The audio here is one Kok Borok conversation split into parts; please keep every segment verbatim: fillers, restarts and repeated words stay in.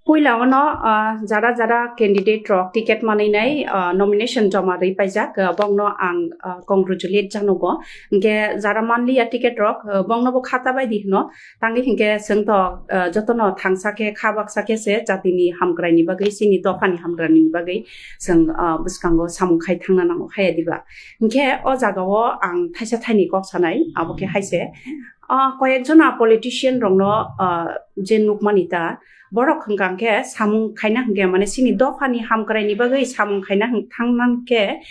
Puila ono, ah, jara jara candidate rok ticket manwi nai, ah, nomination joma rwi paijak, ah, bongno ang, ah, congratulate janogo. Hingke jara manliya ticket rok, ah, bongno bo khata bai di hino. Tangwi hingke chwng to, ah, jotono thangsa khe kha baksa khe se jatini hamkraini bagwi, chini dophani hamkraini bagwi chwng, ah, bwskango samung khai thangna nango haya diba. Hingke o jagao ang thaisa thaini kok sanai, abo khe hai se. Ah, koyek jona politician rokno, ah, je nukmani ta, borok hwnkha hwnkhe samung khaina hwnkhe, mane, chini dophani hamkraini bagwi samung khaina hwng-, thangna hwnkhe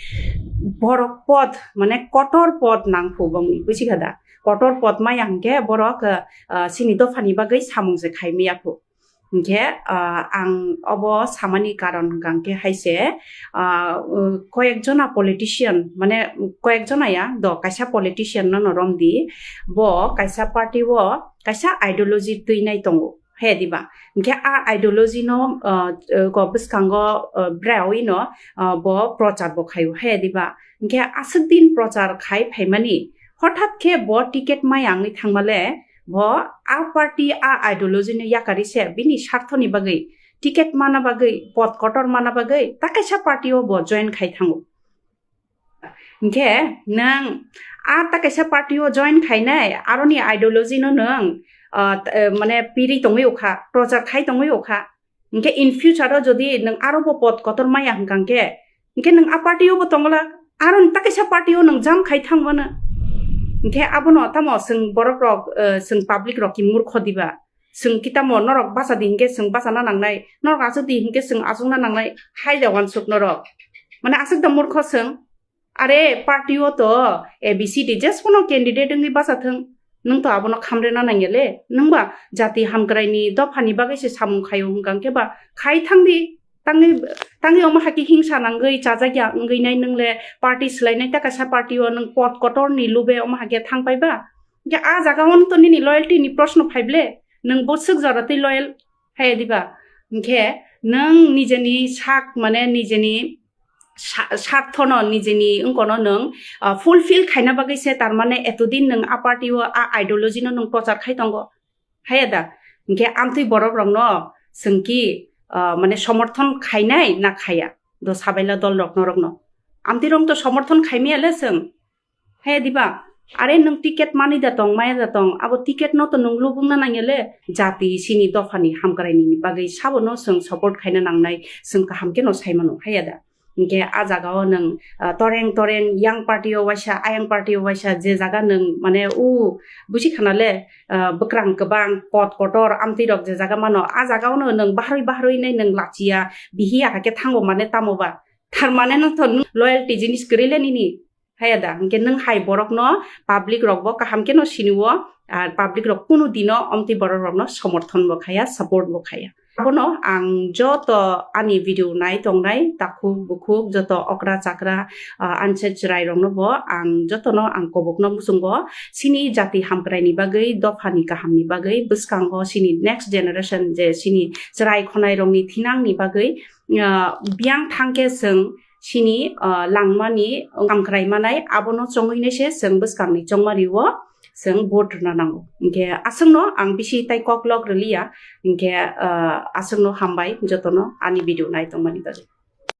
borok pod, mane, kotor pod nangphu bongni, buji kha da? Kotor pod maya hwnkhe borok, ah, ah, chini dophani bagwi samung se khai maya phu. Hwnkhe, ah, ang obo samani karon hwnkha hwnkhe hai se, ah, uh, koyek jona politician, mane, koyek jona ya, do kaisa politician no no romdi, bo kaisa party o kaisa ideology twi nai tongo. He diba? Hingke a ideology no, ah, ah, go bwskango, ah, brawi no, ah, bo prochar bo khaio. He diba? Hingke aswk din prochar khai phaimani, hothat khe bo ticket maya wngwi thangmale, bo a party a ideology no yakari se bini sarthoni bagwi, ticket mana bagwi, pod kotor mana bagwi, ta kaisa party o bo join khai thango. Hingke nwng a ta kaisa party o join khainai, aroni ideology no nwng, ah, t-, eh, mane piri tongwi ukha, prochar khai tongwi ukha. Hingke in future o jodi nwng aro bo pod kotor maya hwnkha hingke, hingke nwng a party o bo tongla, aroni ta kaisa party o nwng jam khai thangmano. Hingke abono tamo chwng borok rok, eh, chwng public rok ki murkho diba? Chwng kitamo norok basa di hingke chwng basa na nangnai, norok aswk di hingke chwng aswk na nangnai, hai da wansuk norok. Mane aswk da murkho chwng. Are party o to A B C D jespono candidate wngwi basa thwng, nwng to abono khamre na nangya le. Nwng ba jati hamkrai ni dopha ni bagwi se samung khaio hwnkha hwnkhe ba khai thang di. Tangwi, tangwi omo hakhe hingsa nangwi chajakya wngwi nai nwng le party swlai nai ta kaisa party o nwng pod kotor ni lube omo hakhe thang pai ba. Hwnkhe a jaga o to nini loyalty ni proshno phai ble. Nwng bo swk jora twi loyal hai diba? Hwnkhe nwng nijeni sak mane nijeni sa-, sarthono nijeni wngkono nwng, ah, fulfill khaina bagwi se tar mane etodin nwng a party o a ideology no nwng prochar khai tongo. Haya da? Hwnkhe amtwi borok rokno chwng ki, ah, mane somorthon khainai na khaya? Do sabaila dol rok norokno. Amtwi rok to somorthon khaimaya le chwng. Haya diba? Are nwng ticket manwi da tong, maya da tong, abo ticket no to nwng lubungna nangya le. Jati chini dopha ni hamkrai ni bagwi sabo no chwng support khaina nangnai, chwng kaham khe no sai mano, haya da? Hwnkhe a jaga o nwng, ah, toreng toreng yang party o waisa, ayang party o waisa, je jaga nwng mane u buji khana le, ah, bwkrang kwbang, pod kotor, amtwi rok je jaga mano, a jaga o no nwng baharwi baharwi nai nwng lachiya, bihiya hakhe thango mane tamo ba? Tharmane no to nwng loyalty jinis kwrwi le nini. Haya da, hwnkhe nwng hai borokno public rokbo kaham kheno sinio, ar public rok kunu dino omtwi borok rokno somorthon bo khaya, support bo khaya. Abono ang joto ani video nai tongnai takhuk bukhuk joto okra chakra, ah, anse chwrai rokno bo ang jotono ang kobokno muchungo chini jati hamkrai ni bagwi, dopha ni kaham ni bagwi, bwskango chini next generation je chini chwrai khonai rokni thinang ni bagwi, ah, biyang thangkhe chwng chini, ah, langmani hamkrai manai, abono chongwinai se chwng bwskangni chongmari o chwng vote rwna nango. Hwnkhe aswkno ang bisi tai kok lok rwliya, hwnkhe, ah, aswkno hambai jotono ani video nai tongmani bagwi.